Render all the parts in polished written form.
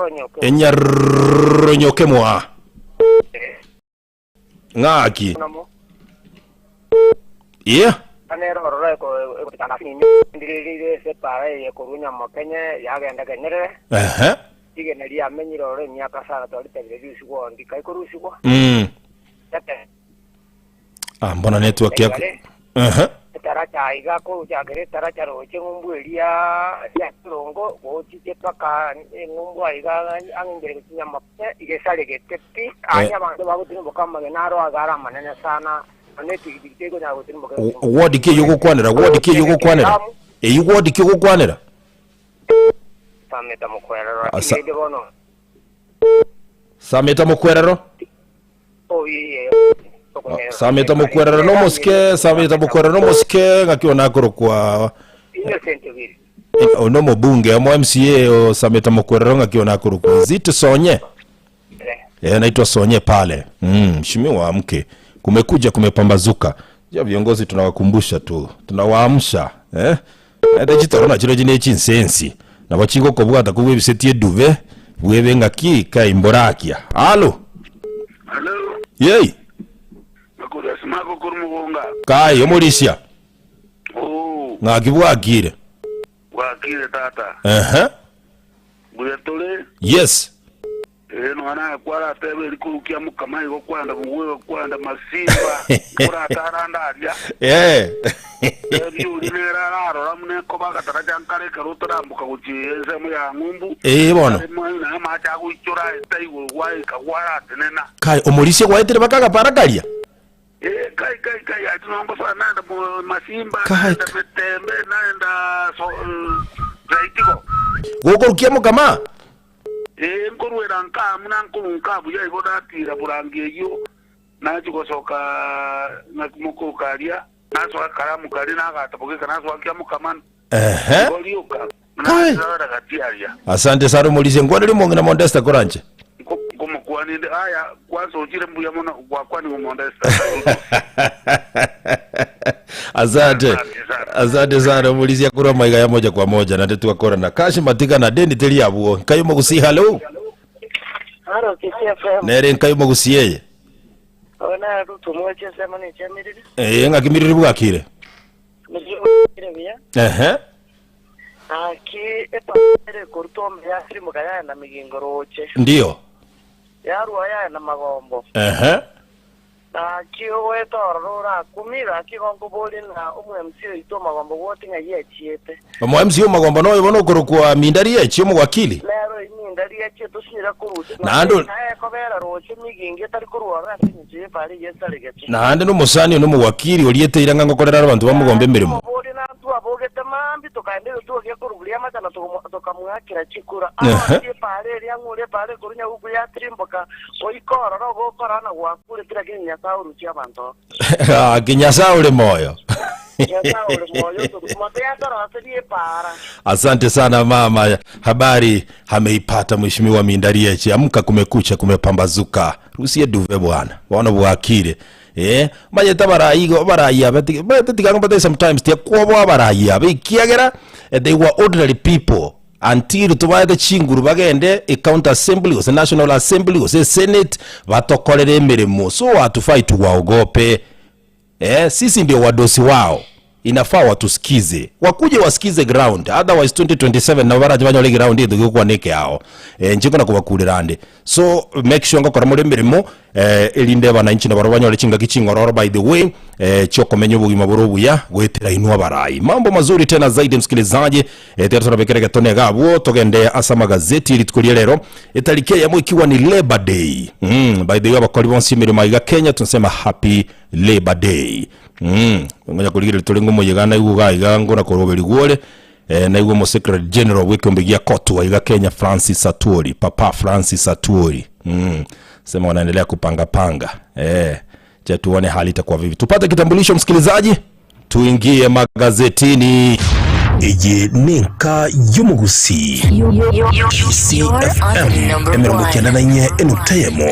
Enyaroronyoke. Enyaroronyoke mwa. Ng'aki? Namo. Yeah. Nere ororo eko- egotikana ase ndirire ase epaara eye korwa Nyamokenye yagenda Kenyerere. Ehe. Rigena riamenyire ororo emiaka sana twaritabire riusigwa ondi kai korusigwa. Mm. Ete- Ah, mbona network yako. Egare. Ehe. Etaracha aiga koruchakera etaracha roche eng'umbu eria ya Kirongo gochiche mpaka eng'umbu aiga ang'e ngere gochia Nyamokenye igesaregete pi anya abanto bagotirimboka amagena aro iga are amanene sana nonya epigipigi tekonyara gotirimboka Ward ki eyio ogokwanera? Ward ki eyio ogokwanera? Eyio ward ki ogokwanera? Sameta mokwerero Asa- lakini rende bono Sameta mokwerero? Sameta mokwerero nomosike, Sameta mokwerero nomosike ng'aki one akorokwa one omobunge omo MCA o Sameta mokwerero ng'aki one akorokwa is it Sonye? Eh, naitwa Sonye pale. Mm, mheshimiwa amke. Kumekuja kumepambazuka. Ja viongozi tunawakumbusha tu, tunawaamsha eh. Naende chitoro nachio chine chinsensi nabo chigokobwata kobua ebiseti eduve bwebe ng'aki kai mborakia. Halo. Halo, Yei. Makori asimako korwa mogonga. Kai omorisia. Oo, Ng'aki bwakire. bwakire tata. Ehe. Buya tore. Yes. Ee, nonya naye kwaratebe rikuru kia mokama igo kwenda bogwe kwenda masimba koratara ande aria. Eh. Ebi oria nere ararora buna ekoba agataracha nkare ekero otaramboka gochia ensemo ya ng'umbu. Ee bono. Are moino amache agoichora aete igoro gwaika gwaratenena. Kai omorisia gwaetire baka agapara karia. Ee, kai kai kai aria nongosoa naenda mo- masimba Kai, naenda kai. metembe naenda so, raitigo. Gokorukia mokama. Ee, nkoruera nkaa buna nkorunka buya igo natiira borangi eyio, nachia gosoka ng'aki mokoruka aria, nasoa ekaramu karia nagataboka nasoa kiamokama, Ehe. igo rioka, Kai. nasora gati aria. Asante sana omorisia nkwanere omong'ina Modesta koranche. Nko- Nkomokwania inde, aya kwansochire mbuya mono gwakwanigwa Modesta. Asante. Asante sana. Asante sana omorisia korwa maiga ya moja kwa moja naende twakorana. Kashi matiga na deni teri abwo. Nkai omogusii halo. Haro Kisii FM. Nere nkai omogusii eye. Oyo nare Ruto mwache ensemo nechiamirire. Eh ng'aki miriri bwakire. Miriri bwakire buya. Ehe. Naki epara ere korutwa ime yasirimuka yaenda migingo roche. Ndio. Yarua yaenda magombo. Ehe. Naki ogoeta ororo orakumie, gaki igo nkoborie ng'a omo-MC oito omogombo gwoti ng'ai achiete. Omo-MC omogombo noyo bono okorokwa Minda Riachi omowakili. Nero oyio Minda Riachi etosinyire korusia Naende nonya naye ekobera roche migingo etari korwa ororo ase engencho y'epara eyio esaregete. Naende nomosani one omowakili oriete eira ng'a ngokorera are abanto bamogomba emeremo. Nkomoborie nantwe abogete mambia tokaenda egetuo gia koruguria amachana tokamoakera chikura. Ehe. Arosie epaara eria ang'ure epaara ekorwa nyaguku yatirimboka Goika ororo ogokora na gwakure kera kende Nyasae orusie abanto. Gaki Nyasae ore moyo. Nyasae ore moyo otorusie monto yatoroserie epaara. Asante sana mama, habari ameipata mheshimiwa Mindarieche. Amka, kumekucha, kumepambazuka. Rusie duve bwana, bono bwakire. Eh, manyete abarai igo abarai aba ti- maete tiga ngobate sometimes tiakwoboa abarai aba ekiagera eh, they were ordinary people Until tobaete chinguru bagende ecounty assembly gose national assembly gose esenate batokorere emeremo so hatufai tuwaogope eh, sisi ndio wadosi wao inafaa watusikize wakuje wasikize ground otherwise 2027 nabo barache banyore eground eye togokwana ekeao eh, inche kona kobakurera ande so make sure ngokora more emeremo eh, erinde abananchi nabaro banyore chingaki ching'ororo by the way eh, chiokomenya obogima bore obuya goetera inwe abarai mambo mazuri tena zaidi msikilizaji eh, tiga torabekere getone iga abwo togende ase amagazeti rituko ria rero etariki eyemo ikiwa ni Labor Day mm, by the way abakori bonsi emeremo aiga Kenya tunasema happy Labor Day mm, ngonya korigereria tore ng'omoyega naigwe iga iga ngona koroberigwa ore Eh, naigwe omo Secretary General bw'ekeombe gia COTU aiga Kenya Francis Atwoli, Papa Francis Atwoli. Mm. Sema wanaendelea kupanga panga. Eh, cha tuone hali itakuwa vipi. Tupate kitambulisho msikilizaji, tuingie magazetini. Eye nenka y'omogusii ECFM 94 enukta eyemo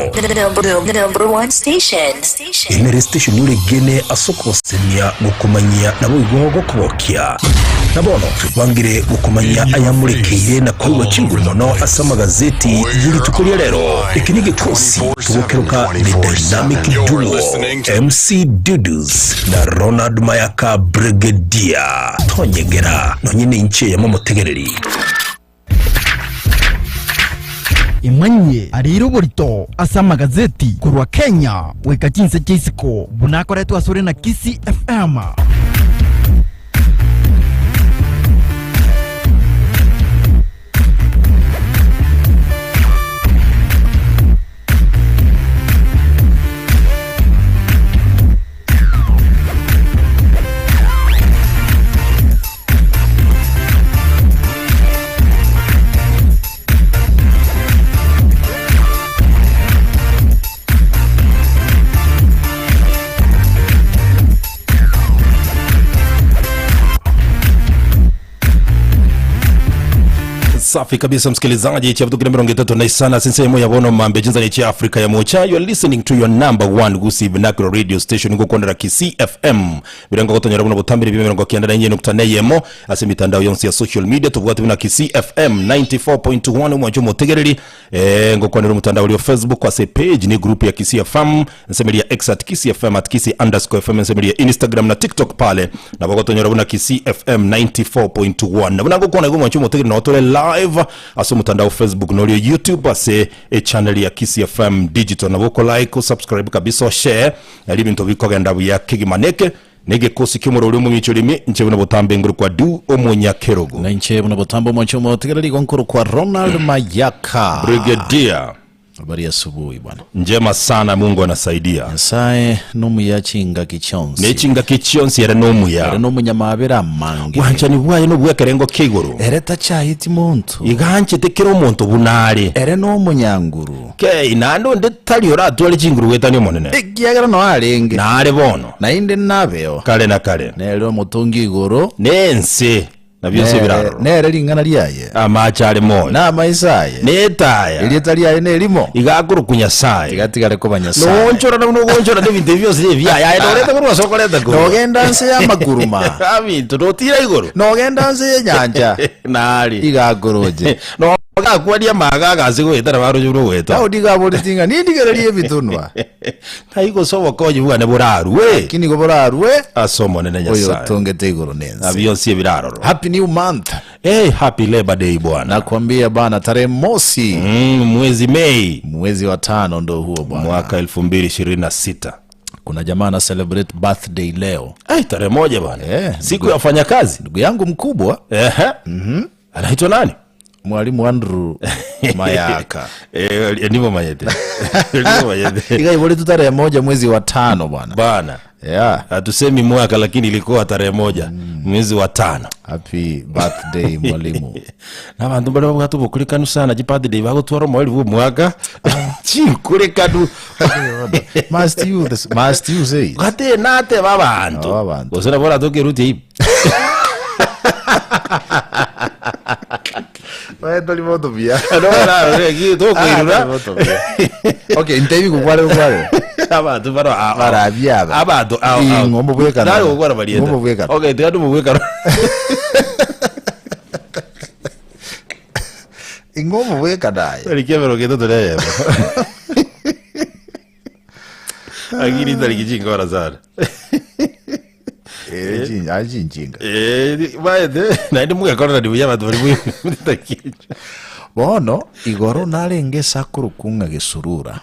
Ere nere station oregene ase okogosemia, gokomanyia, naboigo gokogokia. Na bono twebangire gokomanyia ayamorekeire na koigwa chinguru mono ase amagazeti ye rituko ria rero. Eke negekosi togokeroka The Dynamic Duo, MC Dudus na Ronald Mayaka Brigadier. Tonyegera nonye nenche eyemo motegereri. Emanyie areire oborito ase amagazeti korwa Kenya goika chinse chia isiko buna akoretwe asore na Kisii FM. Safi kabisa msikilizaji, chavutukile 36 sinsemo ya bono mambe chinzani cha Afrika ya mocha. You are listening to your number one Gusii Vernacular radio station ngokondera Kisii FM birengo gotonyora buno butambire bia 94.4 ase mitandao yonsi ya social media tubwate buna Kisii FM 94.1 omwancho omotegereri eh, ngokwanera omotandao oria o Facebook ase page ni group ya Kisii FM nsemeria X at Kisii FM at Kisii underscore FM nsemeria Instagram na TikTok pale nabo gotonyora buna Kisii FM 94.1 na buna ngokwana igo omwancho omotegereri nabo tore live ase omotandao Facebook norio YouTube ase echannel ya Kisii FM digital nabo oko like osubscribe kabisa oshare Nari ebinto bikogenda buya kegima neke negekosi ki'omorori omong'icho rimi, inche buna botambe ngorokwa Du omonyakerogo. Na inche buna botambe omwancho omotigereri igo nkorokwa Ronald Mayaka. Brigadier. Habari ya asubuhi bwana. Njema sana Mungu anasaidia. Nyasaye nomuya chingaki chionsi. Ne chingaki chionsi ere nomuya. Ere nomunyamabera amange. Bwanchani bwaye nobw'ekerengo kia igoro. Ere tachayeti monto. Iga anchete kera omonto buna are. Ere nomonyanguru. Kei, naende onde tari oratware chinguru goetania Omonene. Ekiagera noo arenge. Nare bono. Naende nabeo. Kare na kare. Nere omotongi igoro. Na ense, na bionsi Nere, ebiraroro. nere ring'ana riaye. Amache are moyo. Na amaiso aye. Na etaya. Erieta riaye nerimo. Iga akorokwa Nyasae. Tiga atigare koba Nyasae. Noonchora na buna ogoonchora na ebinto ebi bionsi nebiaye. Aye norete korwa ase okoreta korwa. Nogenda nse y'amakuruma. Aminto, notira igoro. Nogenda nse y'enyancha. Nari. Iga akoroche. No Agakwania amaga agase goeta na baroche buna ogoeta. Daudi iga aboreti ng'a nindigererie ebitunwa. Ng'ai gose obokonyi bwane borarue Ki nigo borarue ase Omonene oyo Nyasae. otongete igoro na ense. Na bionsi ebiraroro. Happy new month. Hey, happy Labor Day bwana. Nakwambia bana, tarehe mosi Mwezi Mei mwezi wa tano ndo huo bwana. mwaka 2026. Kuna jamaa ana celebrate birthday leo. Ai, tarehe moja bwana. Eh, Siku ya wafanyakazi. Ndugu yangu mkubwa Ehe. Anaitwa nani? Mwalimu Andrew Mayaka. Eh, ndivyo manyete. Ndivyo manyete. Iga iboletu tarehe moja mwezi wa tano bwana. Bana. Yeah. Hatusemi mwaka lakini ilikuwa tarehe moja mwezi wa tano. Happy birthday mwalimu. Na abanto mbare babwate obokurekanu sana chibirthday bagotwara omoerio bwa omwaka chinkurekanu Must you this, must you say it? gate nateba abanto Oh, abanto. gose nabo oratoke eruti Bae tori moto buya. tokoirura Okay, ntebi gugware gugware. abanto baro Barabia aba. abanto Ing'o omobwekano. nari gokwana barieta Ing'o omobwekano. okay tiga ndimobwekano Ing'o omobwekano aye. tariki emerongo etato na eyemo lakini tariki chingora sana Eh, chin- aye chinchinga. Eh, maete naende mugekorera buya abanto bari tariki echo Bono igoro narenge esakuru kung'a gesurura.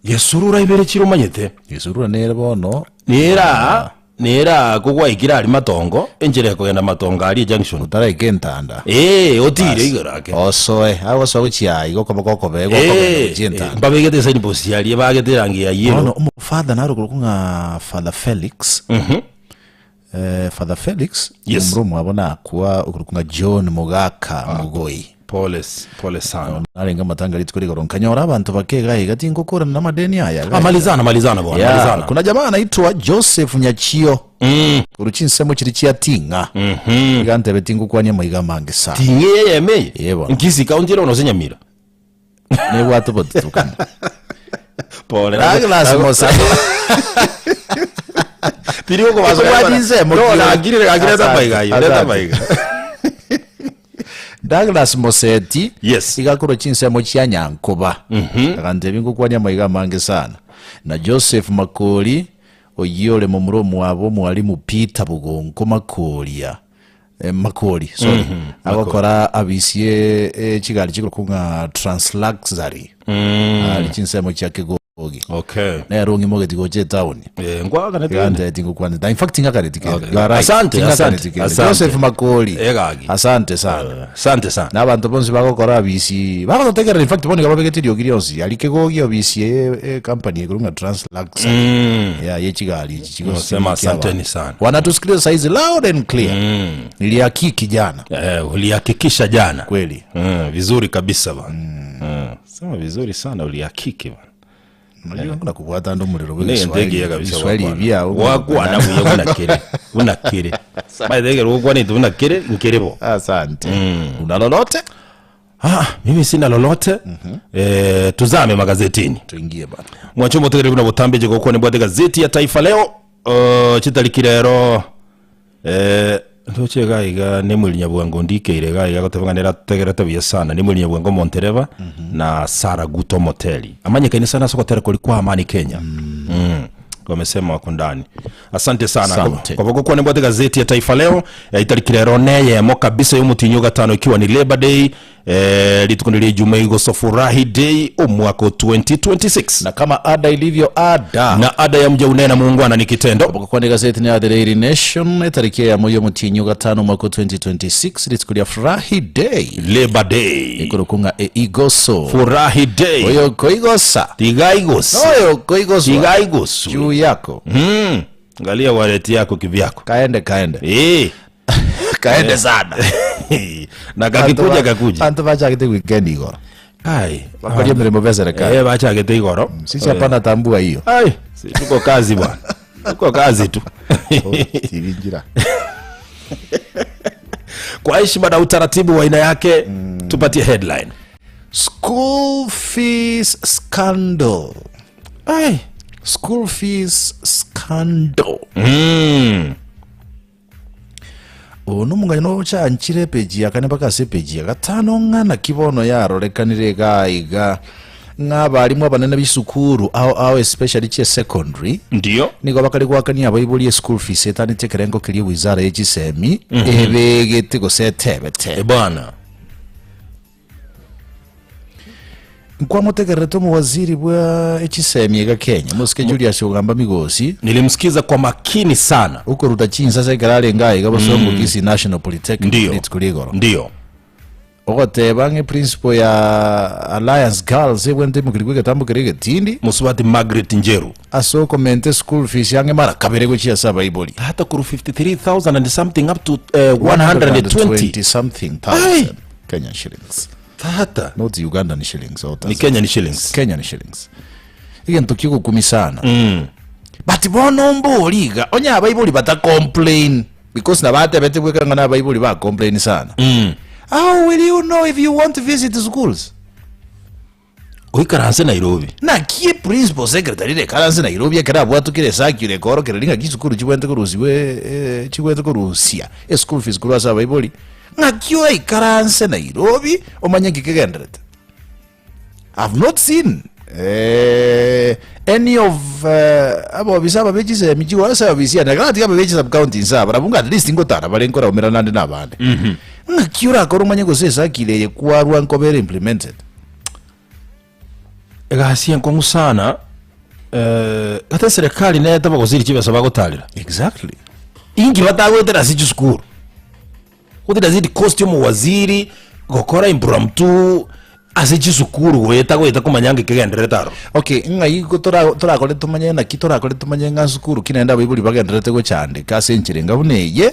Gesurura ibere chire omanyete. Gesurura nere bono. Nera nera kogwaikire aria matongo enchera ekogenda matongo aria ejunction. Otaraika entanda. Ee otire igoro ake. Osoe agosoa gochia igo okoba gokobee gokogenda gochia entanda. Mbabegete esignpost aria baagete erangi ya yellow. Bono omofather nare okorokwa ng'a Father Felix. Father Felix Yes. omomura omwabo nakwa okorokwa ng'a John Mogaka Mogoi. Pole, pole sana. Narenge amatanga rituko rigoro nkanyora abanto bake iga iga tingokorana namadeni aya iga Ah, iga. malizana malizana bwana Yeah, malizana. kuna jamaa anaitwa Joseph Nyachio Mm. korwa chinsemo chiria chia Ting'a Mhm. iga ntebe tingokwania amaiga amange sana Ting'a eye yemeye. Ee bono. Nkisi county ere ono Nyamira. Nebwate obotutukani. Pole. Douglas Mosano. Tiri okobasa Ekobwati ensemo No, ki- nagire gakire Asante, maiga ayo, leta asante. maiga. Douglas Moseti Yes. iga akorwa chinsemo chia Nyankoba agantebia ngokwania amaiga amange sana na Joseph Makori oyio ore momura omwabo omwalimu Peter Bogonko Makoria eh, Makori sorry agokora abisi ye eh, chigari chikorokwa ng'a Transluxury ari chinsemo chia Kegogi Okay. nere ong'imogeti gocha etaoni Eh, ngwaganete Iga gende. nteti ngokwanete. In fact tingakaneti kende. Okay. You are right. Asante, Tingakaneti asante, kende. asante. Joseph Makori. Egagi. Asante sana. Asante sana. Na abanto bonsi bagokora abisi bagototegerera in fact bono iga babegete eriogi rionsi ari kegogi obisi eye e company ekero ng'a Translux yeah ye chigari echi chigo Nosema asanteni sana. Wanatusikiliza saizi loud and clear. Nilihakiki jana. Eh, ulihakikisha jana. Kweli. Vizuri kabisa bana. Mm. Sema vizuri sana ulihakiki bana. Unajua kuna kubwata ndo omorero bwe Ne Kiswahili. entege kabisa Kiswahili wakwana. ebiao. Wakwana buya buna kere. Buna kere. By the way, gokwanete buna kere nkere bo. Asante. Una lolote? Ah, mimi sina lolote. Eh, tuzame magazetini. Tuingie bana. Mwancho motegereri buna botambeje gokwana mbwate gazeti ya Taifa Leo. Uh, chitariki rero eh ndoche iga iga Nemuel Nyabwango ndikeire iga iga goteba ng'a nere ategerete buya sana Nemuel Nyabwango omontereba na Sarah Guto Moteli amanyekaine sana ase ogotera koria kwa Amani Kenya mm. Wamesema wako ndani. Asante sana. Asante. Kwa kwa kwa mbwate gazeti ya Taifa Leo eh, itariki rero neyemo kabisa y'omotinyi gatano ikiwa ni Labor Day eh, rituko ndiri Ijumaa igoso furahi day omwaka o 2026 Na kama ada ilivyo ada. na ada ya mja unena muungwana ni kitendo Kwa gazeti ni ya The Daily Nation etariki ya moyo mutinyu gatano mwaka 2026 rituko rya Furahi Day Labor Day ikorokunga e igoso furahi day oyo koigosa tigaigosi oyo koigoswa tigaigosu juu yako mm. angalia wallet yako kivyako kaende kaende eh kaende sana na kakikuja kakuja antu bachagete weekend igoro ai bakoria mirimo bya serikali eh bachagete igoro sisi hapana tambua hiyo ai si tuko kazi bwana tuko kazi tu tivinjira kwa heshima na utaratibu wa aina yake tupatie headline school fees scandal ai school fees scandal mm. ono omong'aini ochanchire epeji ya kane mpaka ase epeji ya gatano ng'a naki bono yarorekanire iga iga ng'a abarimu abanene b'isukuru ao ao especially chie secondary ndio nigo bakare goakania abaibori eschool fees etaneti ekerengo keria wizara ye chisemi ebegete gose etebete e bwana Nkwamotegererete omowaziri bwa echisemi iga Kenya, Mosike Julius Ogamba Migosi, Nilimsikiza kwa makini sana. okoruta chinsase ekero arenge aiga bosongo Kisii National Polytechnic Ndio. rituko ria igoro. Ndio. Ogoteba ng'a eprinciple ya Alliance Girls ebwenerete imokerigwe egetambo keria egetindi Mosubati Margaret Njeru. ase okomenta eschool fees ang'e mara kabere gochia ase abaibori. Hata kuru 53,000 and something up to eh, 120. 120 something thousand Kenyan shillings. Tata. Not Ugandan shillings or Ni Tanzania. Kenyan shillings. Kenyan shillings. Egento kigokumi sana. But bono mbori iga onye abaibori bata complain because nabatebete bweka ng'a nabaibori ba complain sana. How will you know if you want to visit schools? Oikaranse Nairobi. Naki principal secretary rekaranse Nairobi ekero abwatokire esakire ekorokereria ng'aki chisukuru chibwenerete korusiwa eh, chibwenerete korusia eschool fees korwa ase abaibori, ng'aki oraikaranse Nairobi omanye nki kegenderete? I've not seen eh, any of eh, abobisa aba be chisemi chigoro ase obisi yane, ekero natiga ababe chisub county inse aba, nabwo at least ngotara bare nkoraumera nande na abande. Ng'aki orakore omanye gose esakire eye kwarwa nkoba ere implemented? Egasi enkong'u sana eh, gati eserekari nete bagosiri chibesa bagotarera. Exactly. Inki batagoetera ase chisukuru? What does it cost omowaziri gokora impromptu ase chisukuru goeta goeta komanya ng'a kegendererete aroro? Okay, ng'ai igo tora torakore tomanye naki torakore tomanye ng'a sukuru ki naende abaibori bagendererete gochandeka ase enchera enga buna eye,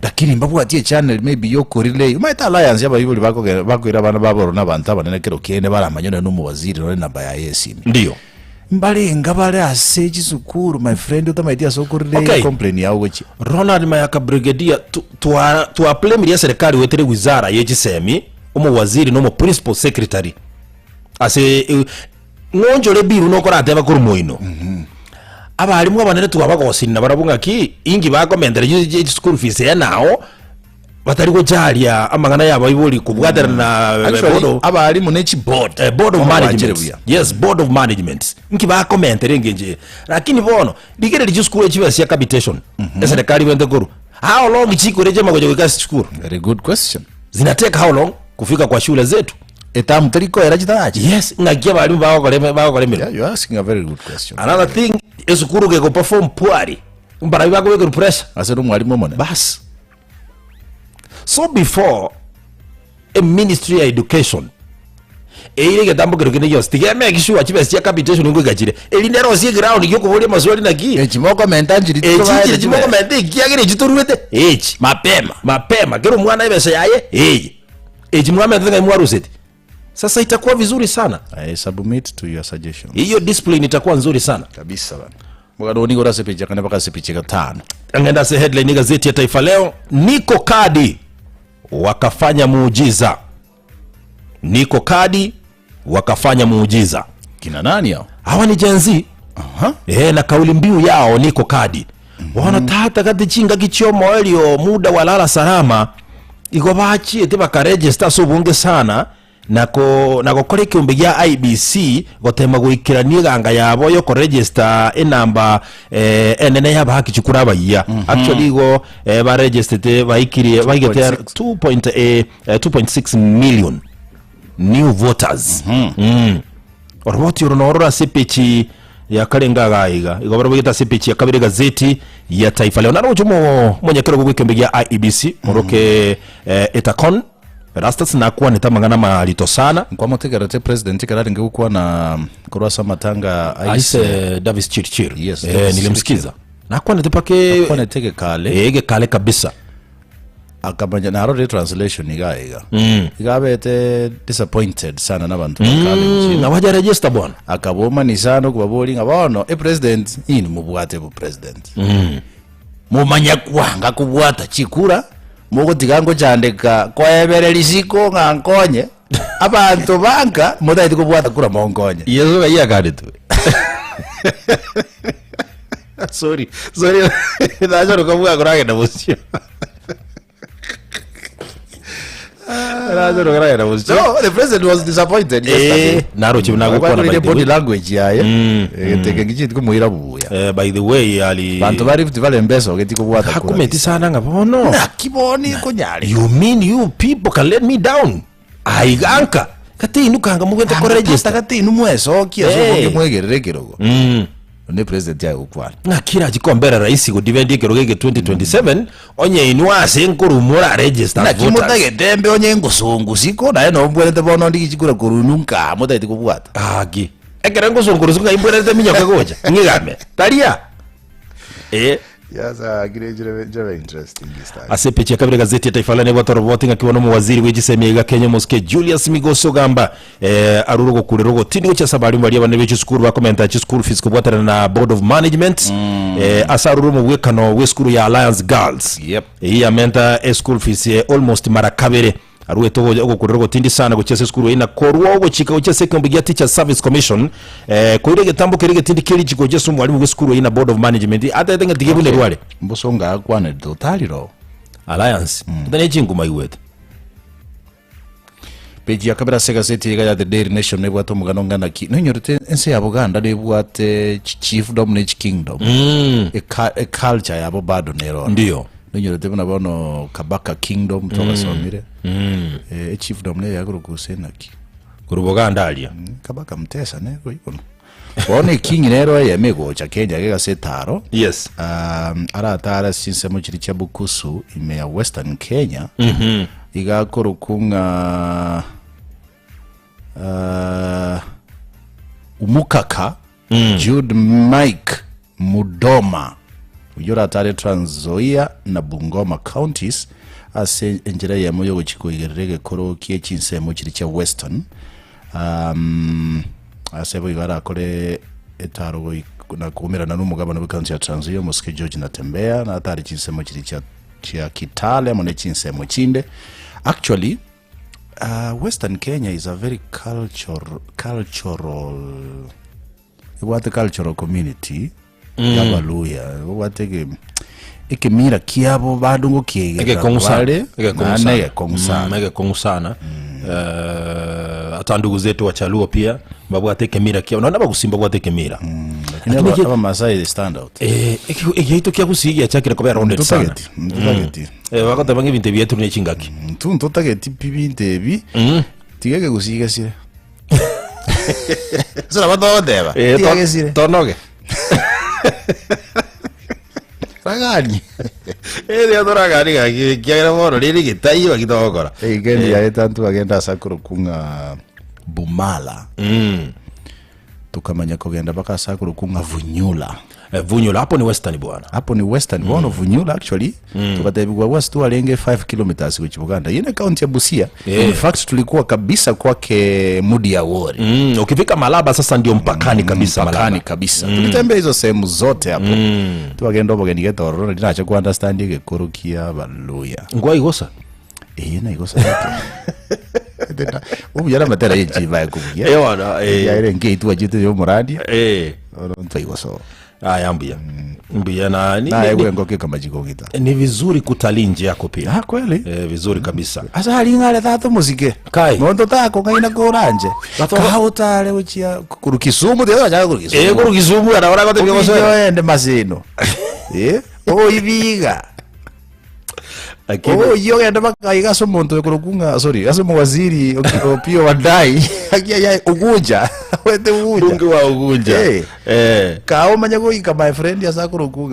lakini mbabwati echannel maybe ya okorelay omanyete alliance ya abaibori bakoge bakoira abana babo ororo na abanto abanene kero kende baramanye nonye na omowaziri nonye enamba yaye esimi. Ndiyo. Mbarenga bare ase chisukuru my friend otamaeti ase okorelay Okay. ecomplain yao gochia. Ronald Mayaka Brigadier tu- twa twablamirie eserekari goetera ewizara ye chisemi, omowaziri na omoprincipal secretary ase eh, ng'onchore ebill buna okorateba korwa moino. Abarimu abanene twabagosini nabarabwo ng'aki, inki bakomentera chi school fees eye nao, batari gocharia amang'ana ya abaibori kobwaterana na Actually, board of, abarimu ne chiboard eh, board of bono bwanchire management buya. yes board of management nki bakomentera engencho eye lakini bono rigereria chisukuru echi chibe sia capitation eserekari bwente korwa how long chikore chiama gocha goika ase chisukuru Very good question. zinatake how long kufika kwa shule zetu Etamu teri koera chitarachi. yes ng'aki abarimu bagokora eme- bagokora emeremo Yeah, you're asking a very good question. another thing esukuru gegoperform poorly mbarabi bakobekerwa pressure Ase nomwarimu omonene. bas so before a ministry ya education eire egetambo kero kende gionsi tiga emake sure chibesa chia capitation ngoika chire erinde erosie eground giokoboria amaswali naki Echi mokomenta nchiri echi nchire chimokomenta ekiagera echi toruete echi mapema. mapema kera omwana ebesa yaye eye echi mwamentete ng'ai mwaruseti sasa itakuwa vizuri sana I submit to your suggestion. hiyo discipline itakuwa nzuri sana Kabisa bana. Mugano nigo ase picha kane baka ase picha gatano. Angenda ase headline gazeti ya Taifa Leo, niko kadi wakafanya muujiza, niko kadi wakafanya muujiza. Kina nani hao? Hawa ni Gen Z. Aha. Eh, na kauli mbiu yao niko kadi bono tata gati chingaki chiomoerio muda walala salama igo bachiete bakaregister ase obonge sana na ko na gokora ekeombe gia IEBC gotema goikerania eganga yabo yokoregister enamba eh, enene y'abahaki chikura abayia actually igo eh, baregistete baikirie baigete 2.6 eh, 2.6 million new voters mm. Oroboti oro nororo ase epechi ya kare ngaga iga igo barobegete ase epechi ya kabere gazeti ya Taifa Leo naroche omo omonyakerogo bw'ekeombe gia IEBC oroke eh, Etakon Erastus nakwanete amang'ana amarito sana Nkwamotegerete president ekero arenge gokwana korwa ase amatanga aise aise Davis Chirchir Yes, eh, Davis nilimsikiza nakwanete pake akwanete gekale eh, gekale kabisa akamanya narorire translation iga iga iga abete disappointed sana nabanto ba Kalenjin mm, abaja register bwana akabomani sana okobabori ng'a bono epresident inwe mobwate obopresident Momanya kwanga kobwata chikura, mogotiga ngochandeka koebera risiko ng'a nkonye abanto banka motaeti kobwata kura monkonye. Yeso ng'ai akanetwe? Sorry, sorry, nachora kobua koragenda bosio. Nachora koragenda bosio. No, the president was disappointed yesterday. Eh, naroche nagokwana Agwanire by the body way. language yaye egeteke ngichiti komoira buya Eh, by the way ali banto ba Rift Valley mbesa ogeti kobwata kura. hakumeti sana ng'a bono Naki boni konyare you mean you people can let me down aiganka kati inu kanga mugente ko register kati inu mwesokia so Eh. bonge mwegerere ekerogo mm. ne president yaye gokwana ng'aki rachi kombera rahisi godefend ekerogo eke 2027 onye inwe ase nkorwa mora register naki voters motagete mbe onye ngosongu siko naye nombwerete bono ndigi chikura korwa inu nkaa motagete kobwata gaki ekero ngosongoru siko ng'ai mbwerete minyoke gocha ng'igame taria eh Yes, uh, gire gire gire interesting this time. Ase epeji ya kabere gazeti ya Taifa Leo nebwate oroboti ng'aki bono omowaziri bwe chisemi aiga Kenya omosike Julius Migos Ogamba eh, arure ogokurera ogotindi gochia ase abarimu baria abanene be chisukuru bakomenta chischool fees kobwaterana na board of management eh, ase arure omobwekano bw'esukuru ya Alliance Girls Yep. eyio yamenta eschool fees eh, almost mara kabere Aruete ogo- ogokurera ogotindi sana gochia ase esukuru eyio na korwa ogochika gochia ase ekeombe gia Teachers Service Commission eh, koira egetambo keria egetindi keria richiko gochia ase omwalimu bw'esukuru eyio na Board of Management atebete ng'a tiga ebunerwe are. Mbosonga akwanete otarire oo. Alliance mm. ne chinguma igwete. Peji ya kabere ase egaseti iga ya The Daily Nation nebwate omogano ng'a naki nonyorete ense ya Buganda nebwate chichiefdom ne chikingdom Mm. Eka- eculture yabo bado nero ororo. Ndiyo. Nonyorete buna bono Kabaka Kingdom twagasomire Eh, echiefdom neye yakorokwa gose naki Korwa Buganda aria. Kabaka Mutesa nero igono bono eking nero eyemo egocha Kenya iga ase etaro Yes. um, aratare ase chinsemo chiria chia Bukusu ime ya Western Kenya iga akorokwa ng'a uh, Umukaka Jude Mike Mudoma oyio oratare Trans Nzoia na Bungoma counties ase enchera eyemo yogochia koigerera egekoro kie chinsemo chiria chia Western um, ase boigo arakore etaro goik- na koumerana na omogabana bwe county ya Trans Nzoia omosike George Natembeya natare chinsemo chiria chia chia Kitale amo ne chinsemo chinde actually Uh, Western Kenya is a very cultural, cultural ebwate cultural community. Y'abaluya babwate eke ekemira kiabo bado ngokiegera Egekong'u sana. bare Egekong'u naende sana. egekong'u sana. Egekong'u sana. Eh, hata ndugu zetu wachaluo pia babwate ekemira kiabo nonye abagusii mbabwate ekemira Lakini Lakini Abamasai they stand out. Eh, egiaito kia gusii giachakire koba rounded sana. Ntotageti, ntotageti. Eh, bagoteba ng'a ebinto ebi biaturwe ne chingaki. Ntu ntotageti pi binto ebi tiga ekegusii gesire. Ase nabo togoteba Eh, tiga gesire. tonoge. Ragani. Eh, riria toragani gaki ekiagera bono riri getaiyo gaki togokora. Eikendi yaye tantu agenda ase akorokwa ng'a Bumala. Tukamanya kogenda mpaka ase akorokwa ng'a Vunyula. Eh, Vunyula hapo ni western bwana. Hapo ni western bono Vunyula actually tukatebiwa agwo ase twarenge 5 kilometers gochia Buganda. Eyio ne county ya Busia. Yeah. In fact tulikuwa kabisa kwake Mudi Awori. Ukifika Malaba sasa ndio mpakani kabisa mpakani Malaba. kabisa tulitembea hizo sehemu zote hapo twagenda obogeni gete ororo nari nacha ku understand egekoro kia abaluya Ngwai gosa. Eye naigosa gete obuya namatera yenchiba ekobugia Eh, bono, eh. yaire nkeitwa chete yomorandia Eh. oro ntwaigoso Aya mbuya. Mbuya na ni, naye ni, gwengo keka majiko gita ni vizuri kutalii nje yako pia. Ah, kweli Eh, vizuri kabisa. asa hari ng'are tata mosike Kai. monto takong'aina koranje Gato- kautare gochia kuru Kisumu tiga kuru Kisumu Eh, kuru Kisumu ana ora gote Obiyo ende masino eh oibiga Lakini oyo ogende bakaiga ase omonto okorokwa sorry ase omowaziri Opiyo Wandayi akia ya Ugunja wete Ugunja bunge wa Ugunja. Eh. Eh. Kao omanye goika my friend ase akorokwa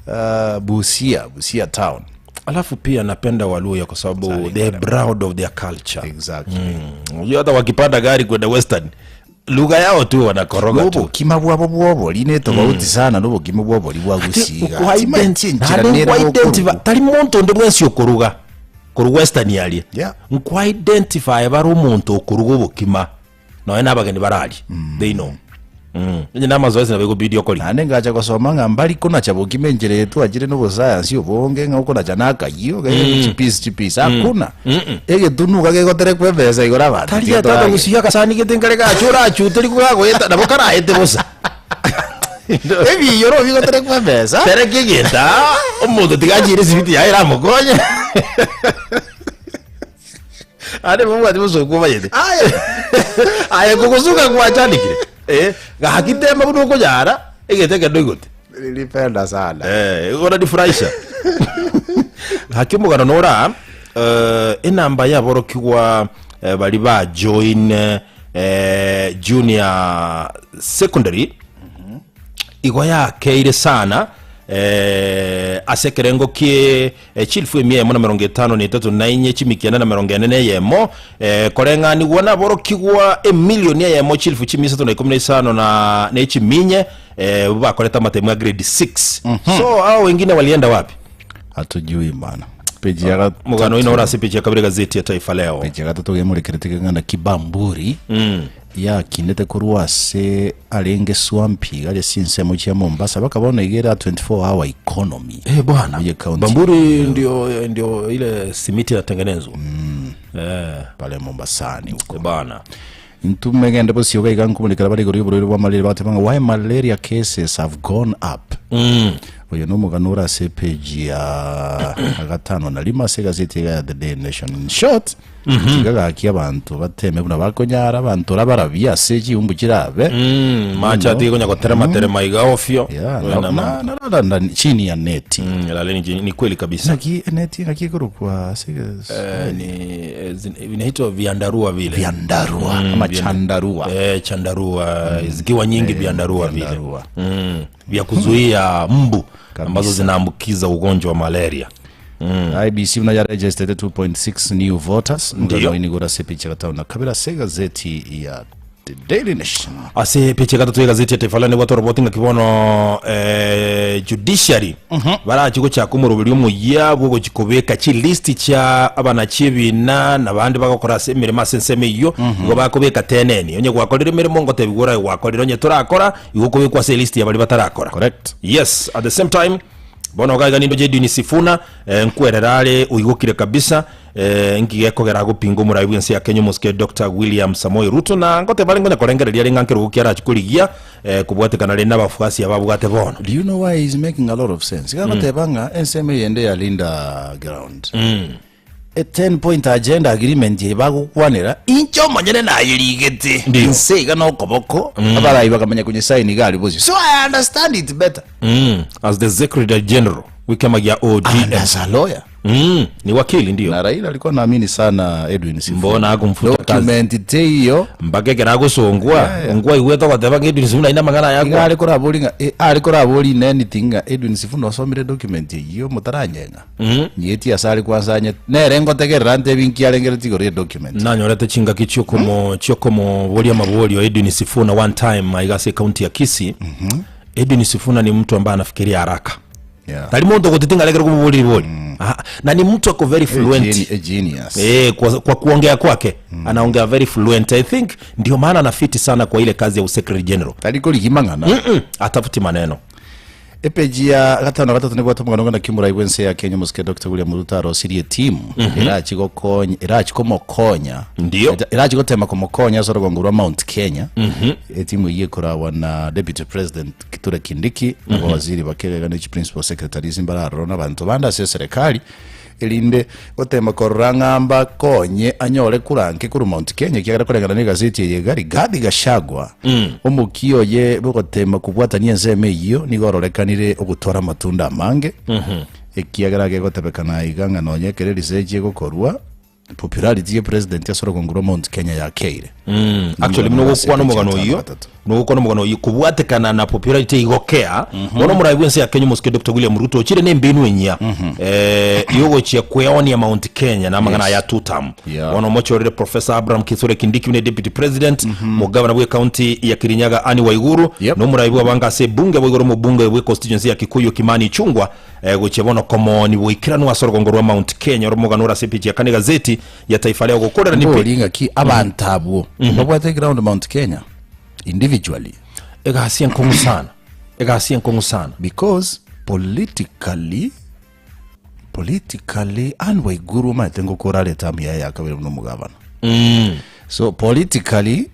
ng'a Busia Busia town. Alafu pia napenda Waluya kwa sababu they are proud of their culture. Exactly. Unajua hata wakipanda gari kwenda Western lugha yao tu wanakoroga tu. Nobokima bwabo bwobori ne tofauti sana nobokima bwobori bwa gusiga. Tari monto onde bwensi okoruga koru Western aria Yeah. nkwa-identify bare omonto okoruga obokima nonya na abageni bararia they know Onye na amazoezi nabo egobidi okori. Naende ngacha gosoma ng'a mbari konacha bokima enchera eye twachire na obosayansi obonge ng'a okonacha na akayio gaiga chipisi chipisi hakuna egetunuka gegoterekwa emesa igoro abanto Tari tiga atata torage. gusiga akasani gete nkare gacha orachute riko gagoeta nabo karaete bosa. Ebiyoro bigoterekwa emesa. Tereka egento omonto tiga achiire esibiti yaye eramokonye. Ande mobwati bosongo omanyete. Aye kogosuka gwachandikire. Eh, gaki tema buna okonyara egento ekero ndoigote. Nilipenda sana. Eh, unanifurahisha. Gaki omogano nora eh, enamba yaborokigwa eh, bari ba join eh, junior secondary igo yakeire sana eh, ase ekerengo kie eh, chilifu emia emo na merongo etano na etato na inye chimikianda na merongo ene na eyemo eh, koreng'anigwa naborokigwa emilioni eyemo chilifu chimia isato na ikomi na isano na na echiminye eh, bakorete amatemo ya grade 6 so hao wengine walienda wapi Hatujui bana. Peji ya mugano ino orase peji ya kabere gazeti ya Taifa Leo. Peji ya gatato gemorekerete keng'ana kibamburi yakinete korwa ase arenge swampi gari ase ensemo chia Mombasa bakabona igera 24 hour economy. Eh, bwana Oye county. Bamburi ndio ndio ile simiti inatengenezwa eh, pale Mombasani huko. bana Ntumegende bosioga iga nkomorekera bari igoro y'oborwaire bwa malaria bateba ng'a why malaria cases have gone up. Oyo nomogano ore ase page ya gatano na rimo ase egazeti iga ya The Daily Nation. In short, tiga gaki abanto bateme buna bakonyara abanto ora barabia ase chihumbu chirabe. Macha atige konya goterema terema iga ofyo Yeah, Oyo na, na- na, na, na, na, chini ya neti. Laleni chini, ni kweli kabisa. Naki neti naki ikorokwa ase Eh, ni eh, vinaitwa viandarua vile vyandarua ama chandarua. Eh, chandarua zikiwa nyingi viandarua vile vyandarua. Vya kuzuia mbu ambazo zinaambukiza ugonjwa wa malaria. IEBC buna ya registered 2.6 new voters. Ndiyo. Mugano inigura se picha gatano na kabira se gazeti ya The Daily Nation. Ase picha gatatu egazeti ya Taifa Leo nigo toroboti ng'aki bono eh, judiciary barachi gochaka omoroberi omoyia bwogochi kobeka chilist chia abanachi ebina nabande bagokora ase emeremo ase ensemo eyio igo bakobeka teneni onye gwakorire emeremo ngotebiwa orae gwakorire onye torakora igo okobekwa ase elist ya baria batarakora Correct. Yes, at the same time. Bono iga iga nindoche Edwin Sifuna eh, nkwerera are oigokire kabisa eh, nki gekogera agopinga omorai bw'ense ya Kenya omosike Doctor William Samoei Ruto na ngoteba are ngonya korengereria are ng'a nkerogo ki arachi korigia eh, kobwatekana are nabafuasi aba abwate bono. Do you know why he's making a lot of sense? Iga agoteba ng'a ensemo eyende ya Linda Ground. A 10 point agenda agreement eye bagokwanera inche omonyene nayerigete Ndio. inse iga nokoboko abarai bakamanya konyesaini iga aria bosio so I understand it better As the Secretary General w'ekiama gia and ODM. as a lawyer Ni wakili ndio. na Raila alikuwa naamini sana Edwin Sifuna Mbona akumfuta kazi. document teiyo Mpaka ekero agosongwa, ongwa aigwete ogoteba ng'a Edwin Sifuna aine amang'ana aya iga akwa. are korabori ng'a eh, are korabori in anything ng'a Edwin Sifuna osomire document eyio motaranyeng'a Nyeti ase are kwansanye, nere ngotegerera antebi inki arengeretie igoro ye document. Nanyorete chingaki chiokomo chiokomoboria amaborio Edwin Sifuna one time aiga ase ekaunti ya Kisii. Edwin Sifuna ni mtu ambaye anafikiria haraka. Yeah. Tari monto ogotete ng'a arekere komoboria ribori. Aha. Na ni mtu ako very A fluent. geni- a genius. Eh, kwa kuongea kwake anaongea very fluent. I think ndio maana anafiti sana kwa ile kazi ya usecretary general. Tari korigia mang'ana. Atafuti maneno. Epeji ya gatano na gatato nebwate omogano ng'a naki omorai bw'ense ya Kenya omosike Doctor William Ruto arosirie etimu erachi gokonya erachi komokonya Ndio. erachi gotema komokonya ase orogongo rwa Mount Kenya etimu eyio ekoragwa na Deputy President Kithure Kindiki na abawaziri bakegega ne chiprincipal secretaries mbararoro na abanto bande ase eserekari Erinde gotema korora ng'a mbakonye anyore kura nke korwa Mount Kenya, ekiagera koreng'ana negaseti eye iga Rigathi Gachagua, omokia oye bw'ogotema kobwatania ensemo eyio nigo ororekanire ogotwara amatunda amange, ekiagera gegotebekana iga ng'a nonya ekero erisechi egokorwa, popularity ye president ase orogongo rwa Mount Kenya yakeire. Actually buna ogokwana omogano oyio buna ogokwana omogano oyio kobwatekana na popularity igokea bono omorai bwense ya Kenya omosike Dr William Ruto ochire na embinu enyia eh, yogochia kweonia Mount Kenya na amang'ana aya two term Yeah. bono omochorire Professor Abraham Kithure Kindiki buna deputy president mogavana bwe county ya Kirinyaga Anne Waiguru Yep. na omorai bw'abange ase ebunge boigoro omobunge bwe constituency ya Kikuyu Kimani Ichung'wa eh, gochia bono komoni boikeranu ase orogongo rwa Mount Kenya oro omogano ore ase epicha ya kane egazeti ya Taifa Leo gokorera nipi Mbori ng'aki abanto abwo mbabwate ground Mount Kenya individually Egasi enkong'u sana, egasi enkong'u sana. because politically politically Anne Waiguru omanyete ngokora are term yaye ya kabere buna omogavana so politically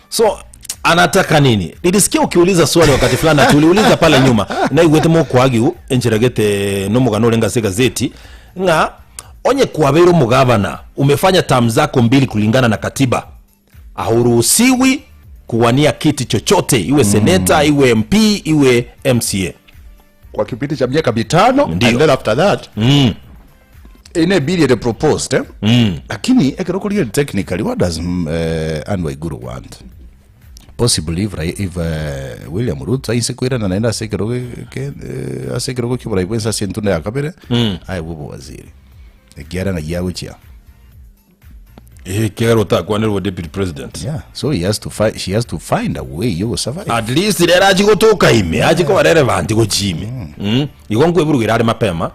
So anataka nini? Nilisikia ukiuliza swali wakati fulani na tuliuliza pale nyuma naigwete mokwagiu encheragete nomogano orenge ase egazeti ng'a onye kwabeire omogavana umefanya term zako mbili kulingana na katiba hauruhusiwi kuwania kiti chochote iwe seneta iwe mp iwe mca kwa kipindi cha miaka mitano Ndio. and then after that ine bill ere proposed eh? Lakini ekero okorigereria technically what does Anne Waiguru want possibly if, Rai- if William Ruto aise koirana naende ase ekerogo eke ase ekerogo kia oborai bwensi ase entunda ya kabere aegwe obowaziri ekiara ng'ai agochia Ekiagera otakwanerwa deputy president. Yeah, so he has to find, she has to find a way yo survive. At least rero achi gotoka ime achi koba relevant gochia ime mm. Igo nkweburugera are mapema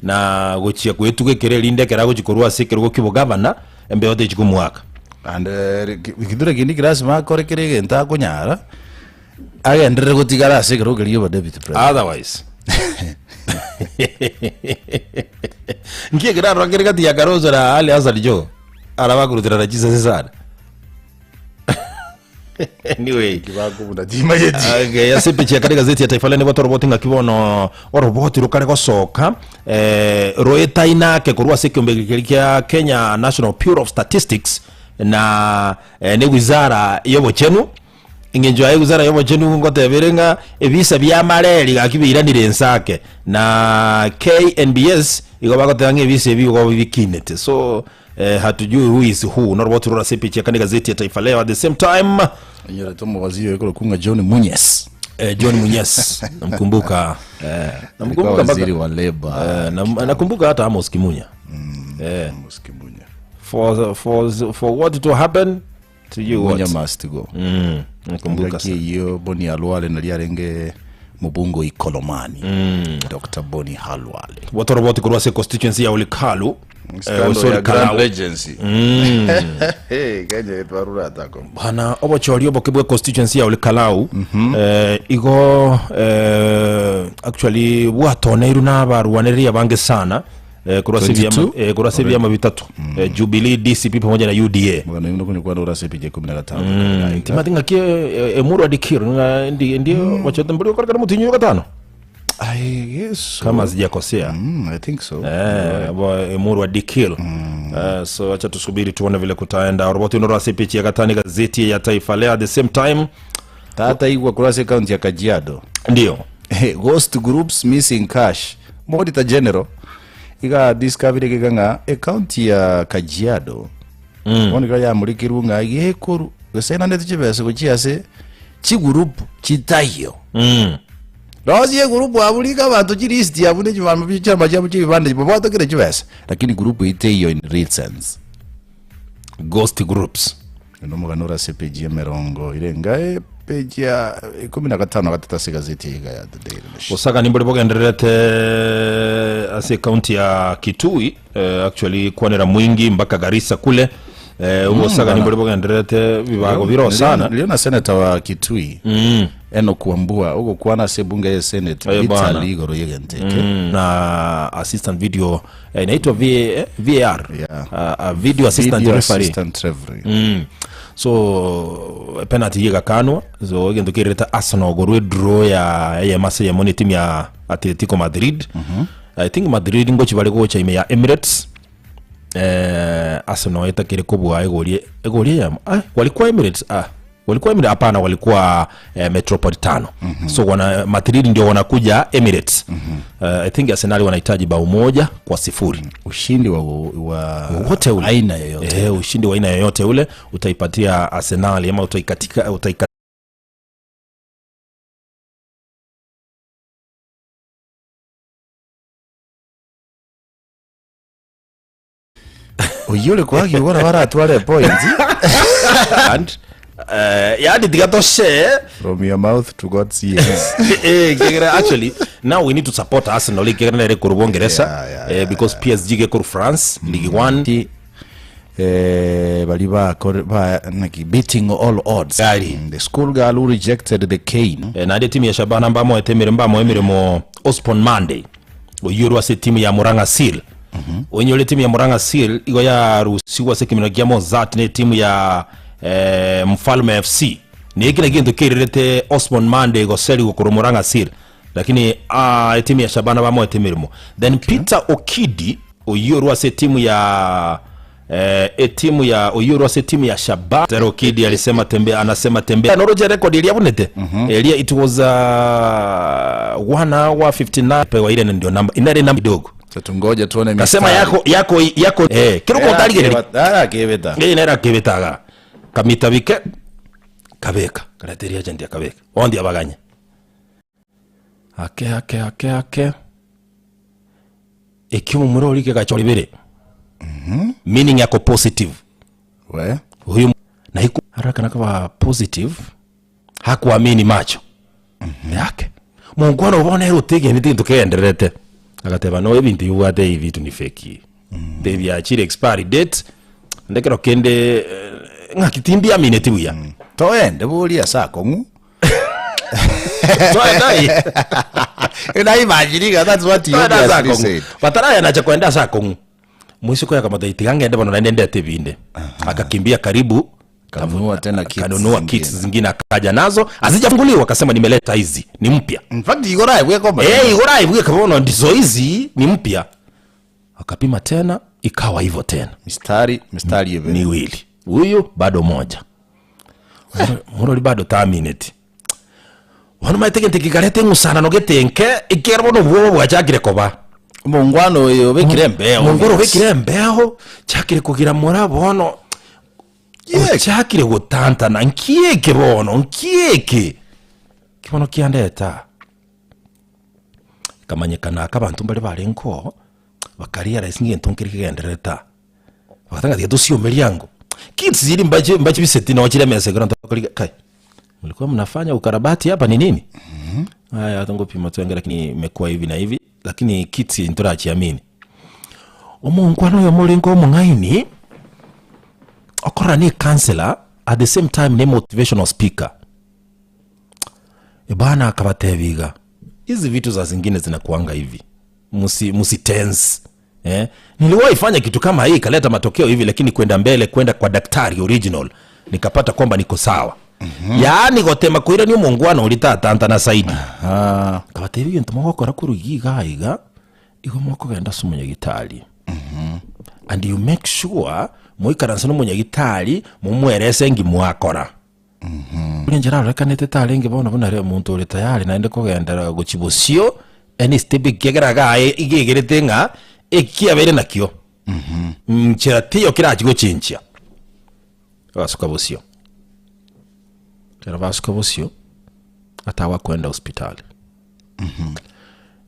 na gochia kwetuga ekero erinde ekero agochi korwa ase ekerogo kia obogavana embeo techi komoaka. And kithure kende lasima akore kere egento akonyara agenderere gotigara ase ekerogo keria oba deputy president. Otherwise nki ekero arora kere gati ya Kalonzo na Ali Hassan Joho arabakuruterana chisase sana anyway Bakobuna timanyeti. Okay, ase epicha ya kare gazeti ya Taifa Leo nigo toroboti ng'aki bono oroboti rokare gosoka eh, roetainake korwa ase ekiombe keria kia Kenya National Bureau of Statistics na eh, ne wizara y'obochenu Engencho yaye wizara y'obochenu ngoteba ere ng'a ebisa bia mareri gaki biiranire ense ake na KNBS igo bagoteba ng'a ebisa ebi igo bikinete so eh, hatujui who is who noroboti rore ase epicha ya kane gazeti ya Taifa Leo at the same time Onyorete omowaziri oyo korokwa ng'a John Munyes. eh, John Munyes namkumbuka eh, Alikuwa namkumbuka mpaka waziri wa labor. eh, nakumbuka hata Amos Kimunya eh, Amos Kimunya. for what to happen to you Munya what must go. Nakumbuka Engaki sana. eyio Boni Halwale naria arenge mobunge o Ikolomani. Dr. Boni Halwale. Watoroboti korwa ase constituency ya Olikalu. Scandal Osori ya Grand Kalau. Regency. Hey, Kenya etwarure atako. Bana obochori oboke bwa constituency ya Olkalau eh, igo eh, actually bwatoneirwe na abarwanereria abange sana eh, korwa ase ebiama 22? eh, korwa ase ebiama bitato eh, Jubilee, DCP pamoja na UDA. Mugano yuno kunywa kwana urase pije 15. Timati ng'aki eh, Emurwa Dikir ng'a ndi ndio wachote mburi okorekana motinyi ogatano I guess so. kama sijakosea. I think so. Eh, bo Emurwa Dikil. Eh, so acha tusubiri tuone vile kutaenda. Roboti ndoro ase pichi ya gatani gazeti ya Taifa Leo at the same time Tata igwa kurase county ya Kajiado. ndio Ghost groups missing cash. Auditor General iga discovery giga ng'a ecounty ya Kajiado. Bono iga yamurikirwe ng'a gekoru gose naende chibesa gochia ase chigurupu chitaiyo. Rosie egurupu abwo rika abanto chilist abwo ne chibambe bie chiama chiabo chia ebibande babwatokire chibesa lakini group eye teiyo in real sense. Ghost groups. Oyo nomogano ore ase epeji ya emerongo irenga epeji ya ikomi na gatano na gatato ase egazeti eye iga ya The Daily Nation. Osaka nimbori bogendererete ase ekaunti ya Kitui eh, actually kwanera mwingi mpaka Garissa kule eh, obosaga nimbori bogendererete bibago biro sana Niliona senator wa Kitui Enock Wambua ogokwana ase ebunge ye Senate Eh, bana. bitari igoro y'egento eke. Na assistant video eh, inaitwa V, eh, VAR Yeah. Video assistant Video referee. assistant referee. So penalty yegakanwa so egento kerete Arsenal gorwe draw ya eyemo ase eyemo ne timu ya Atletico Madrid. I think Madrid ngochi bare gocha ime ya Emirates eh, Arsenal etakire kobua egori egori eyemo ah, walikuwa Emirates ah walikuwa Emirates hapana walikuwa eh, Metropolitano so wana Madrid ndio wanakuja Emirates Eh, I think Arsenal wanahitaji bao 1-0 Ushindi wa, wa wote ule aina yoyote. Eh, ushindi wa aina yoyote ule utaipatia Arsenal ama utaikatika utaika Oyio ore koagia igoro baratware points. And eh, yani tiga toshe From your mouth to God's ears. Eh, kegera actually now we need to support Arsenal kegera nere koru Bongeresa Yeah, yeah, eh, because PSG gekoru France Ligue 1 Ti, eh, bari bakore ba naki beating all odds. Gari. The school girl who rejected the cane. Eh, naende timu ya Shabana mbamoete emeremo mbamoe emeremo Osborne Monday oyio ase timu ya Murang'a Seal oinyore timu ya Murang'a Seal igo yarusigwa ase ekemino kia Mozart ne timu ya eh, Mfalme FC neke na gento kererete Osborne Monday goserigwa korwa Murang'a Seal lakini ah, etimu ya Shabana bamoete emeremo then Peter Okidi oyio ase timu ya eh, etimu ya oyio ase timu ya Shabana Peter Okidi alisema tembea anasema tembea noroje record eria bunete eria it was 1 hour 59 pewa ile ndio namba inare namba kidogo Sasa tungoje tuone kasema mistari. yako yako yako eh kero Era kotarigereri akebata- era akebeta. eh nera kebetaga kamita bike kabeka karateria agent akabeka ondi abaganya ake ake ake ake ekio mumura ori kegachori bere meaning yako positive We. huyu na hiku haraka nakaba positive hakuamini macho yake mungwana ubona ero utegene tintu kenderete agateba no ebintu ibwate ibi vitu ni fake mm. byachire expiry date ndekero kende eh, ng'aki timbiamine tibuya mm. Toende boria sakong'u. Toendai. Na imagine that's what you Toenda obviously sakong'u said. bataraya nacha kwenda sakong'u mwisiko yakamata itiga ngende bono naende ndete binde akakimbia karibu Kanunua tena kits kanunua zingine. kits zingine akaja nazo hazijafunguliwa akasema nimeleta hizi ni mpya In fact igoro aibweka Eh, igoro aibweka bono ndizo hizi ni mpya akapima tena ikawa hivyo tena mistari mistari ebe. miwili huyu bado moja murori bado tamineti bono maete gento kikareta eng'usanano getenke ekero bono obwoba bwachakire koba Omongwana oyo obekire embeo. mongoro obekire embeo chakire kugira mora bono ochakire gotantana nkieke bono nkieke kibono kiandeta kamanyekana aka abanto mbare barengo bakarealize ng'a egento nkere kegendererete bagatanga tiga tosiomeria ango kids ziri mbache mbache biseti no chire mesa ekero ntokoriga kai mlikuwa mnafanya ukarabati hapa ni nini haya hata ngopima tuenge lakini imekuwa hivi na hivi lakini kits ntorachiamini. Omonkwana oyomo orenge omong'aini, okorora ne ecounsellor at the same time ne motivational speaker. Bana akabatebia iga, hizi vitu saa zingine zinakuanga hivi, musi musi tense eh? Niliwahi fanya kitu kama hii ikaleta matokeo hivi, lakini kwenda mbele, kwenda kwa daktari original nikapata kwamba niko sawa. Yaani gotema koirania omongwana oria tatantana zaidi. Akabatebia egento mogokora korwa iga iga iga, igo mokogenda ase omonyagitari and you make sure moikaranse na omonyagitari momwerese ngi mwakora. Buna enchera arorekanete tarenge bono buna ere omonto ore tayari naende kogenderera gochia bosio any step ekiagera iga aye iga egerete ng'a eki abeire nakio nchera teiyo kerachie gochenchia. Bagasuka bosio, ekero basuka bosio, atawa kwenda hospitali.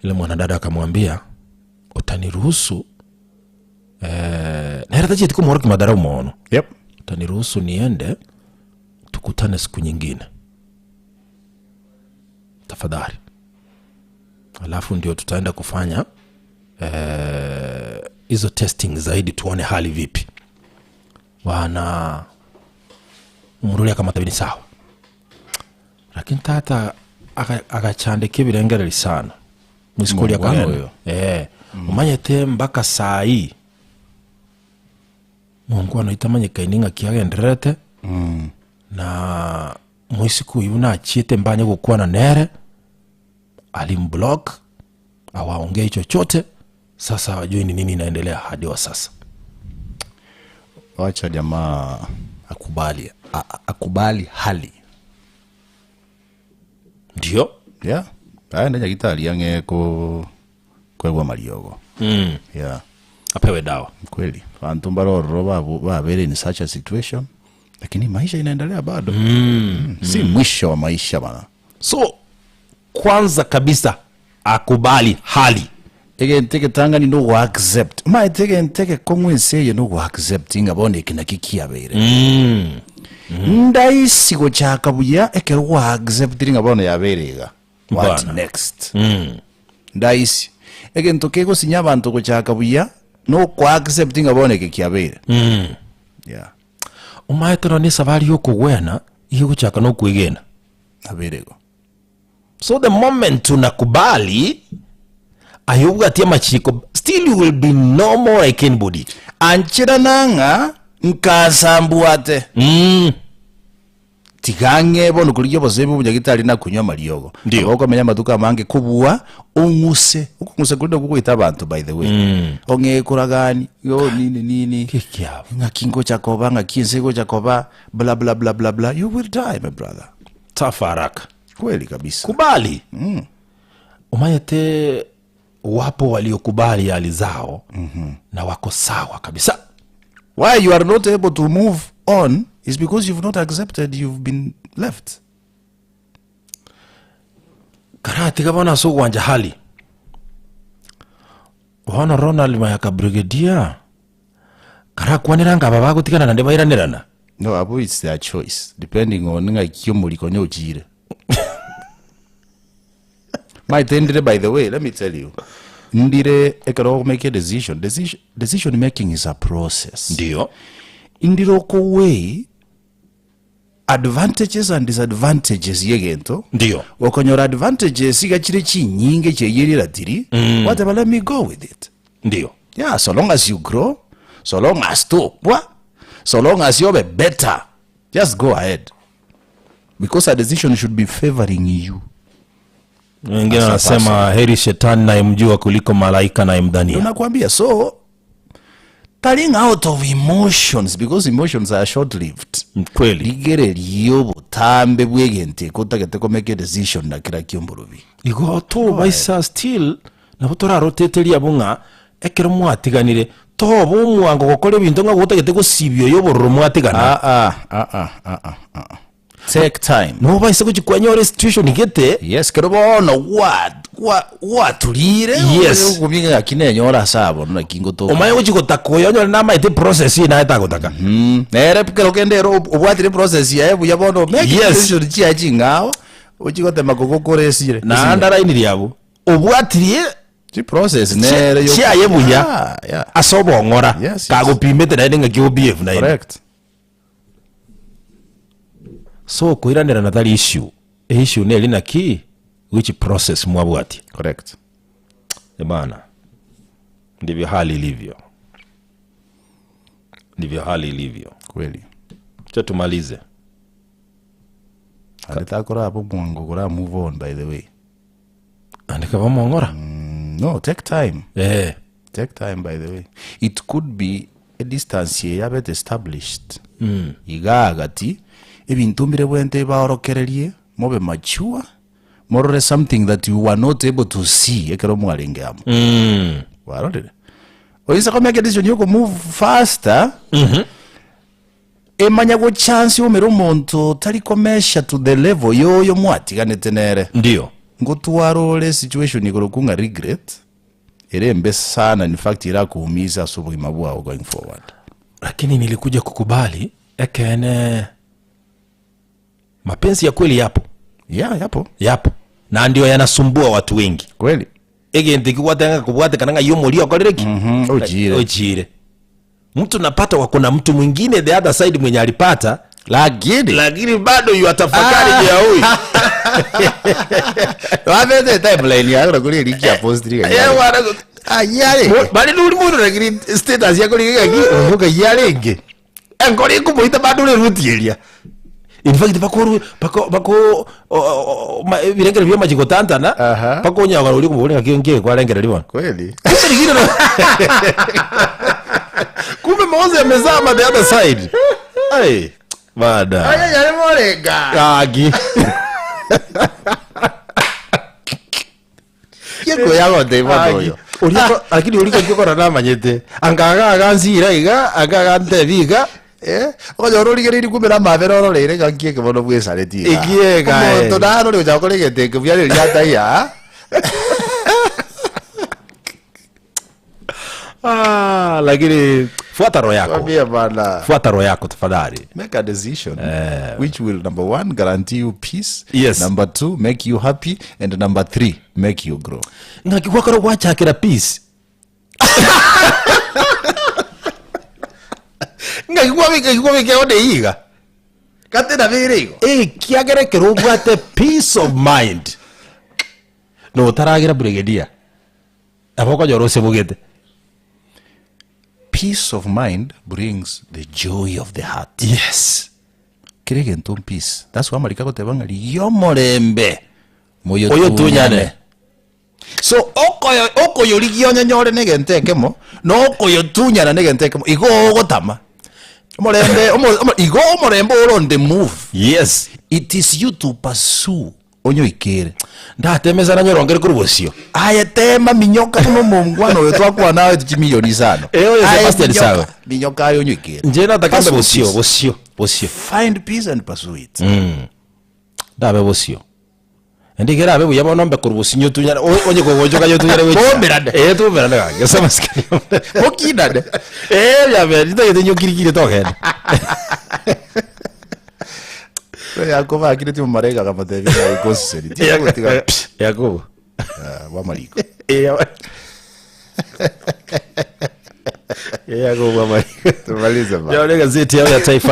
Yule mwanadada akamwambia utaniruhusu nere tachieti komworokia madharau mono. Yep. Utaniruhusu niende tukutane siku nyingine tafadhali, alafu ndio tutaenda kufanya hizo testing zaidi tuone hali vipi. Bwana omorwori akamotebia ni sawa, lakini tata aga- agachandeka ebirengereri sana mwisiko oria Omongwana akagenda oyo. eh, omanyete mpaka saa hii Mongwana oito amanyekaine ng'aki agendererete, na moisiko oyio buna achiete mbanye gokwana nere, alimblock, hawaongei chochote, sasa hawajui ni nini inaendelea hadi wa sasa. Wacha jamaa akubali, a- a- akubali hali. Ndio. Yeah. Aende nyagitari ang'e ko kwegwa mariogo. Yeah. Apewe dawa. Kweli. Banto mbare ororo babu babere in such a situation lakini maisha inaendelea bado. Mm. Si mwisho wa maisha bana. So kwanza kabisa akubali hali. Egento egetang'ani nogo accept. Omanyete egento egekong'u ense eye nogo accept ng'a bono eke naki kiabeire. Ndaisi gochaka buya ekero gwa acceptire ng'a bono yabeire iga. What Bana. next? Ndaisi. Egento kegosinya abanto gochaka buya noko accept ng'a bono eke kiabeire. Yeah. Omanyete nonye esabari ya okogwena iga egochaka na okwegena. Nabeire igo. So the moment unakubali aye obwatie amachiko still you will be normal like anybody. Ancherana ng'a nkasambwate. Mm. Tiga ang'e bono korigia oboseemi bw'obonyagitari na konywa amariogo. Ndio. Nabo okomenya amatuko amange kobua ong'use. Okong'usa koria nakwo goita abanto by the way. Ong'e koragani, yo nini nini. Gekiabo. Ng'aki ngocha koba, ng'aki ense egocha koba, bla bla bla bla bla. You will die my brother. Tafa haraka. Kweli kabisa. Kubali. Omanyete wapo waliokubali hali zao na wako sawa kabisa. Why you are not able to move on is because you've not accepted you've been left. Karatiga bono ase ogwancha hali. Bono Ronald Mayaka Brigadier karakwanera anga aba bagotigana naende bairanerana. No, abwo it's their choice depending on ng'aki omoriko onye ochire. Maete ndire by the way, let me tell you. Ndire ekero make a decision, decision, decision making is a process. Ndio. Ndire okoweigh advantages and disadvantages yegento. Ndio. Okonyora advantages iga chire chinyinge chiaye eratiri, gwateba let me go with it. Ndio. Yeah, so long as you grow, so long as tokwa, so long as yobe better, just go ahead. Because a decision should be favoring you. Wengine As a wanasema heri shetani nayemjua kuliko malaika nayemdhania. Nakwambia, so turning out of emotions because emotions are short lived. Kweli. Rigereria obotambe bw'egento eke otagete ko make a decision na kera ki'omborobi. Igo tobaisa still nabo toraroteterie abwo ng'a ekero mwatiganire toba omwango gokora ebinto ng'a gotagete gosibia oyo obororo mwatigana. Ah ah ah ah ah ah ah. Take time. Nobaise gochia kwanyora esituation gete. Yes, kero bono gwa gwa gwaturire Yes. okumia ng'aki nenyore ase abo naki ngotoka. Omanye gochia gotaka oyo onyore namaete process eye naye tagotaka. Mm. Nere kero kende ere ob- obwatire process yaye buya bono make Yes. decision chiaye ching'ao ochie gotema kogokora esire. Naende arainirie abwo obwatirie. Chiprocess nere yo- Chiaye buya Yeah, yeah. ase obong'ora Yes, yes. kagopimete naende ng'aki obehave naende. Correct. So koiranerana tari issue, issue neri naki which process mwabwatia. Correct. Ebana, ndivyo hali ilivyo, ndivyo hali ilivyo. Kweli. Cha tumalize. Ande takoraba omwango kora move on by the way. Andika bamong'ora. No, take time. Eh. Take time by the way. It could be a distance eye yabete established. Iga agati ebinto mbire bwente baorokererie mobe mature morore something that you were not able to see ekero mwarenge amo. Warorire? Oise komeka decision yoko move faster. Emanya gochance omere omonto otari komesha to the level yoyo mwatiganete nere. Ndio. Ngotwara ore situation igoro kung'a regret ere embe sana in fact erakuumise ase obogima bwao going forward. Lakini nilikuja kukubali ekeene mapenzi ya kweli yapo. Yeah, yapo. Yapo. Na ndio yanasumbua watu wengi. Kweli. Egento ekio gwateng'a kobwatekana ng'a omoria okorire ki? Mhm, ochiire. Ochiire. Mtu napata wako na mtu mwingine the other side mwenye alipata Lakini lakini bado yu atafakari juu ya huyu. Wabete timeline yako kuri eriki ya post riga. Eh, bwana, Ayare. Bari nuri mundu lakini status yako riga ki oyoka yarenge. Enkori ikomoita bado ore rutieria. In fact bako bako bako birengero bia amachiko tantana Aha. bako onyagora oria okoboria ng'aki nki kwarengereria bono. Kweli. Kumbe rigire no Kumbe Mose amezama the other side. Ai, bada. Aya yare morenga. Agi. Yego yagonde bono oyo. Oria lakini oria kora namanyete. Angaga agansiira iga, anga agantebi iga. Eh, okonyora origereiri kumera amabere ororeire ng'a nki eke bono bwesaretie iga. Eki ega, eh. Omonto narore gochaka kore egento eke buya riria ataiya. Ah, lakini fuata roho yako. Kwambia bana. Fuata roho yako tafadhali. Make a decision which will number one guarantee you peace. Yes. Number two make you happy and number three make you grow. Ng'aki gwakora gwachakera peace. Ng'aki gwabeka gwabeka onde iga. Kate na bere igo. Ekiagera ekero obwate peace of mind. Notaragira brigadier. Nabo okonyora osebogete. Peace of mind brings the joy of the heart. Yes. Kere egento peace. That's why amariko agoteba ng'a rigia omorembe Oyotunyane. So okoyo okoyorigia onyonyore na egento ekemo, na okoyotunyana na egento ekemo, igo ogotama. Omorembe omo omo igo omorembe ore on the move. Yes. It is you to pursue onyoikere. Ndatemesa nanyore ongere korwa bosio. Aye tema minyoka buna omongwana oyo twakwana aye chimilioni isano. Eh, oyo Aye Sebastian minyoka, Sawe. Minyoka aye onyoikere. Inche nataka mbe Pursue bosio, peace. bosio, bosio. Find peace and pursue it. Ndabe bosio. Naende ekero erabe buya bono mbe korwa bosio nyotunyane o- onye kogochoka nyotunyane gochia. Twaumerane. Eh, twaumerane gaki ase amasikani amanene. Mokinane. Eh, biabe ritagete nyokirikire togende. Yakobo akireti omomalaika akamotebia ng'a aikoseseni. Tiga Yakobo. bw'amariko. Eh, Yakobo bw'amariko. Tumalize bana. Yaone gazeti yao ya Taifa.